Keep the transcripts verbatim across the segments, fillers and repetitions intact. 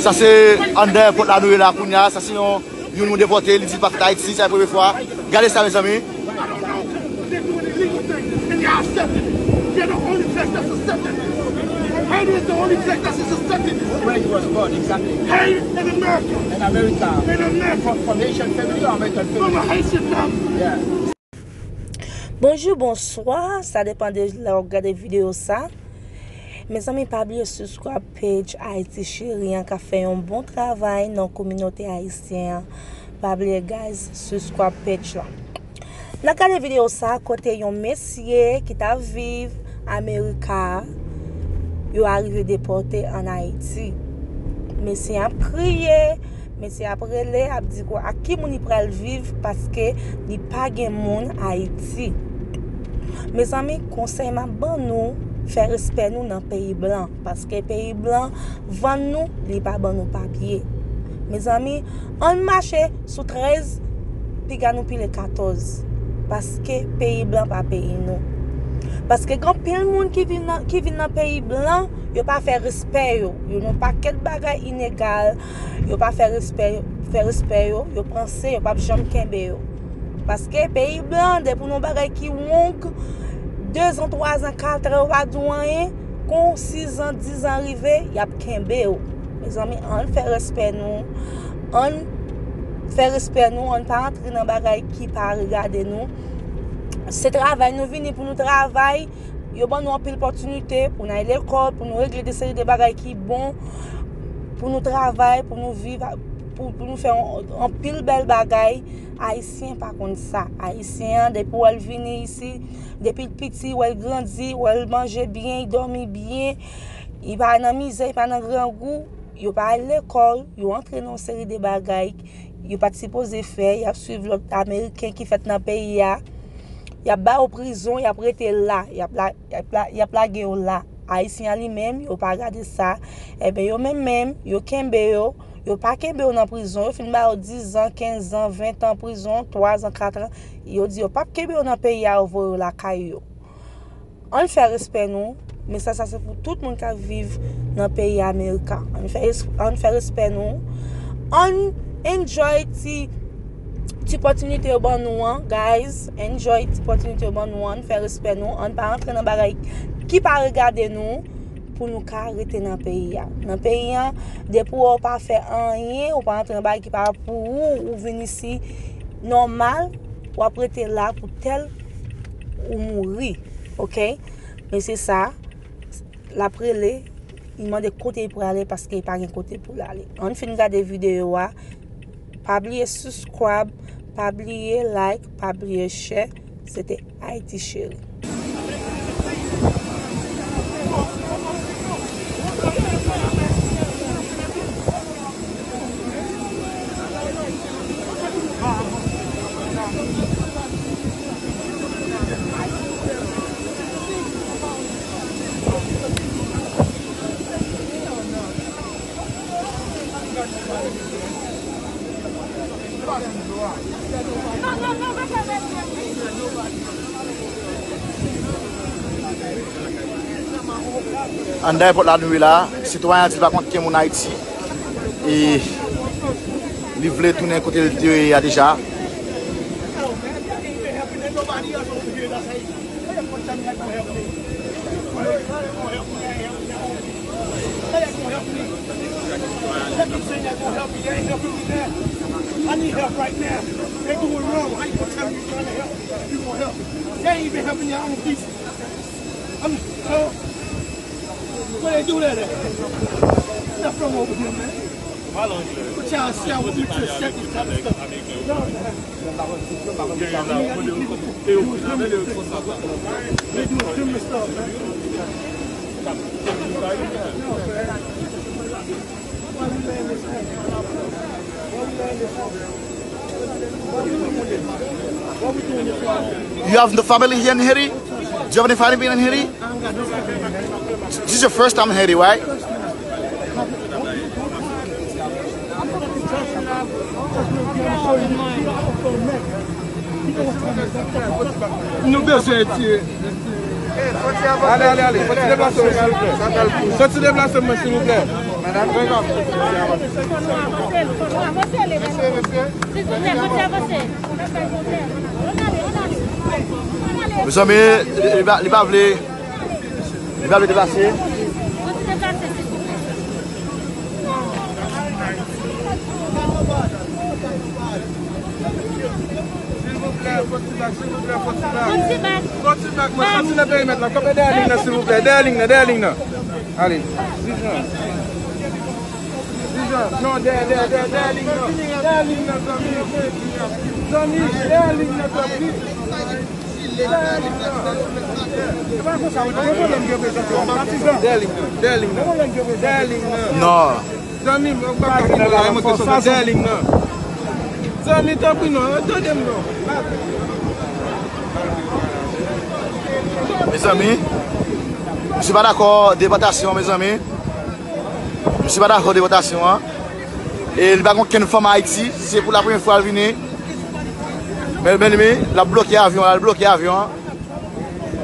Sa se anndan èpòt la nou ye la kounye a. Sa se yon, yon moun depòte, li di l pa fèt Ayiti, sa se premye fwa. Gade sa, mezanmi. They doing illegal things and y'all accepting it. They're the only place that's accepting it. Haiti is the only place that's accepting it. Where you was born, exactly. Haiti in America. In America. In America. From, from Haitian family or American family? From a Haitian family. Yeah. Bonjou, bonswa, sa depann de lè w ap gade videyo sa. Mezanmi, pa bliye subscribe page Ayiti Cheri an k ap fè yon bon travay nan kominote ayisyen an. Pa bliye, guys, subscribe page la. N ap gade videyo sa kote yon mesye ki t ap viv Amerika, yo arive depòte ann Ayiti. Mesye ap kriye, mesye ap rele, ap di ak ki moun li pral viv paske li pa gen moun Ayiti. Mezanmi, konsèy m ap ban nou, fè respè nou nan peyi blan, paske peyi blan vann nou, li pa ban nou papye. Mezanmi, ann mache sou trèz, piga nou pile katòz. Paske peyi blan pa peyi nou. Paske gen anpil moun ki vin nan, ki vin nan peyi blan, yo pa fè respè yo. Yo nan pakèt bagay inegal, yo pa fè respè, fè respè yo, yo panse yo p ap janm kenbe yo. Paske peyi blan, depi w nan yon bagay ki wrong, dezan, twazan, katran, yo pa di w anyen, kon sizan, dizan rive, y ap kenbe w. Mezanmi, ann fè respè nou, ann fè respè nou, ann pa antre nan bagay ki pa regade nou. Se travay nou vini pou nou travay, yo ban nou anpil opòtinite pou n al lekòl, pou nou regle de seri de bagay ki bon, pou nou travay, pou nou viv, pou, pou nou fè yon, anpil bèl bagay. Ayisyen pa konn sa. Ayisyen an, depi w wè l vini isi, depi l piti, w wè l grandi, w wè l manje byen, l dòmi byen, li pa nan mizè, li pa nan grangou, yo pa al lekòl, yo antre nan yon seri de bagay yo pa t sipoze fè, y ap swiv lòt Ameriken ki fèt nan peyi a, y ap ba yo prizon, y ap rete la, y ap la, y ap la, y ap lage yo la. Ayisyen an li menm, yo pa gade sa. Enben, yo menm menm, yo kenbe yo, yo pa kenbe yo nan prizon, yo fin ba yo dizan, kenzan, ventan prizon, twazan, katran, yo di yo p ap kenbe yo nan peyi a, yo voye yo lakay yo. Ann fè respè nou. Mesaj sa se pou tout moun k ap viv nan peyi Amerika. Ann fè, ann fè respè nou. Ann enjoy ti, ti opòtinite yo ban nou an, guys. Enjoy ti opòtinite yo ban nou an. Ann fè respè nou. Ann pa antre nan bagay ki pa regade nou pou nou ka rete nan peyi a. Nan peyi a, depi w pa fè anyen, ou pa antre nan bagay ki pa pou ou, ou vin isi nòmal, w ap rete la pou tèl ou mouri. Oke? Men se sa, l ap rele, li mande kote li prale paske li pa gen kote pou l ale. Ann fin gade videyo a. Pa bliye subscribe, pa bliye like, pa bliye share. Se te Ayiti Cheri. Anndan èpòt la nou ye la, sitwayen an di l pa konn kenn moun Ayiti. E li vle tounen kote l te ye a deja. How y'all gonna help me? That means saying y'all gonna help me. Y'all ain't helping me now. I need help right now. They doing wrong. How you gonna tell me you trying to help? You gonna help me? They ain't even helping y'all own people. I'm, uh, where they do that at? Nothing wrong over here, man. But y'all see, I want me to accept this type of stuff. No, man. You have no family here in Haiti? Do you have any family in Haiti? This is your first time in Haiti, right? Nou bezwen etire. Ale, ale, ale. Soti deplase mwen, silvouplè. Soti deplase mwen, silvouplè. Mezanmi, li pa, li pa vle, li pa vle deplase. Silvouplè, fò ti bak, silvouplè, fò ti bak. Fò ti bak. Fò ti bak, mwen soti nan perimèt la. Kanpe dèyè liy nan, silvouplè. Dèyè liy nan, dèyè liy nan. Ale. Dijan. Dijan. Non, dèyè, dèyè, dèyè, dèyè liy nan. Dèyè liy nan, zanmi. Zanmi, dèyè liy nan, tanpri. Dèyè liy nan. Se pa konsa, ou gen pwoblèm gen prezante w, patizan. Dèyè liy nan, dèyè liy nan. Dèyè liy nan. Non. Zanmi m, ou pa ka kite la, e mwen ki sot nan dèyè liy nan. Zanmi, tanpri non, tande m non. Mezanmi, misye pa dakò depòtasyon, mezanmi. Misye pa dakò depòtasyon an. E li pa gen okenn fanm Ayiti, se pou la premyè fwa l vini. Men, men, men, l ap bloke avyon an, l ap bloke avyon an.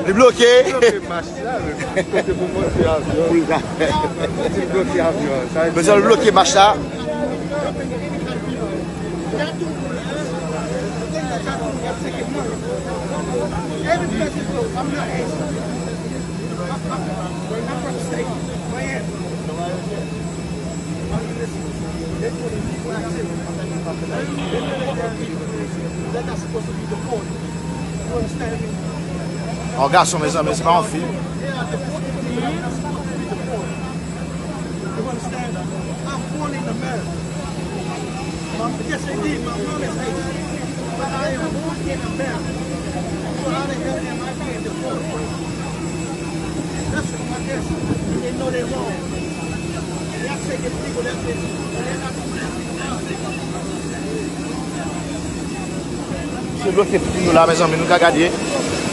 Li bloke. Bloke mach la, men kote pou monte avyon. Pou l ka fè. Li bloke avyon. Sa vle di l bloke mach la. Yon gason, mezanmi, se pa yon fi. Misye bloke pou nou la, mezanmi, nou ka gade.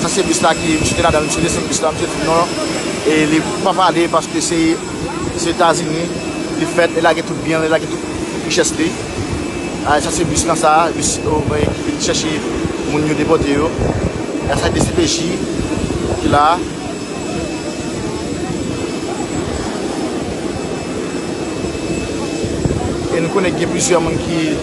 Sa se bis la ki misye te ladan l, misye desann bis la, misye di non. E li pa pale paske se, se Etazini li fèt, li lage tout byen l, li lage tout richès li. A, sa se bis lan sa, bis, o, mwen ki vin chèche moun yo depòte yo. E sa D C P J ki la. E nou konnen gen plizyè moun ki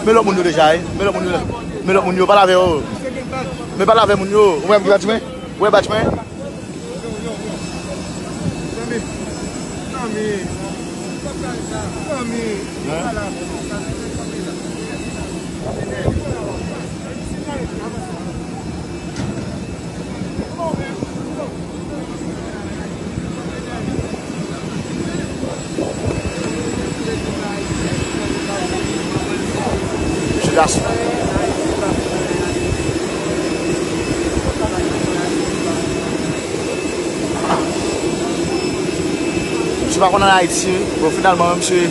Men lòt moun yo deja, wi. Men lòt moun yo. Men lòt moun yo, pale avè yo. Men pale avè moun yo. Ou wè batch mwen? Ou wè batch mwen? Mesye Gaston. Misye pa konn al Ayiti, wi. Bon, finalman, misye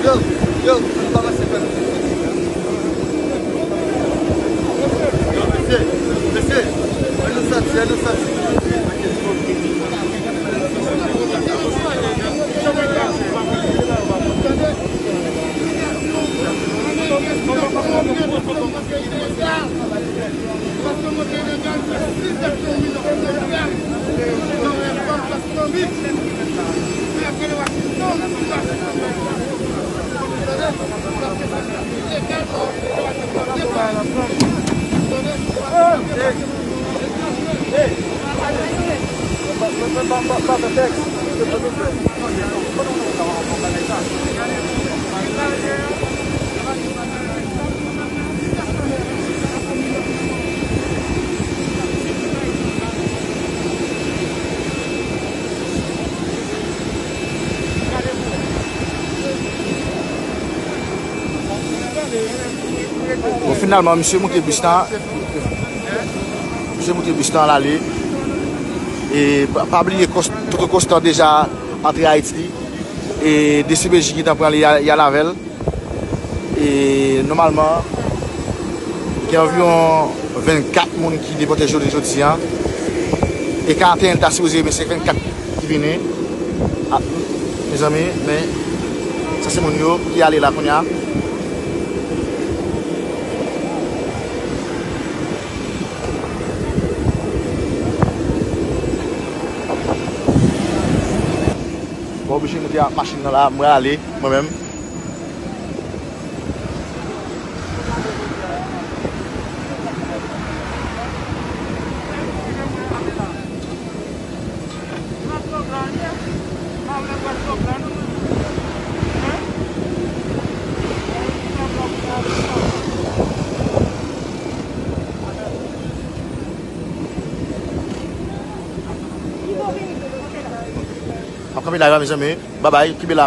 Yo, yo, nou pa pase fè nou soti la. Yo, mesye, mesye, ann nou soti, ann nou soti. Finalman, misye moute bis la. Misye moute bis la, l ale. E pa, pa bliye, Kos-, Toto Konstan deja antre Ayiti. E D C P J gentan pran li, y a, y al avè l. E nòmalman, gen anviwon vennkat moun ki depòte jounen jodi a. E karantyen ta sipoze, men se vennkat ki vini. A, mezanmi, men sa se moun yo ki ale la kounye a. Mwen oblije moute ak machin nan la, mwen ale, mwen menm. M ap kanpe la, mezanmi. Babay, kenbe la.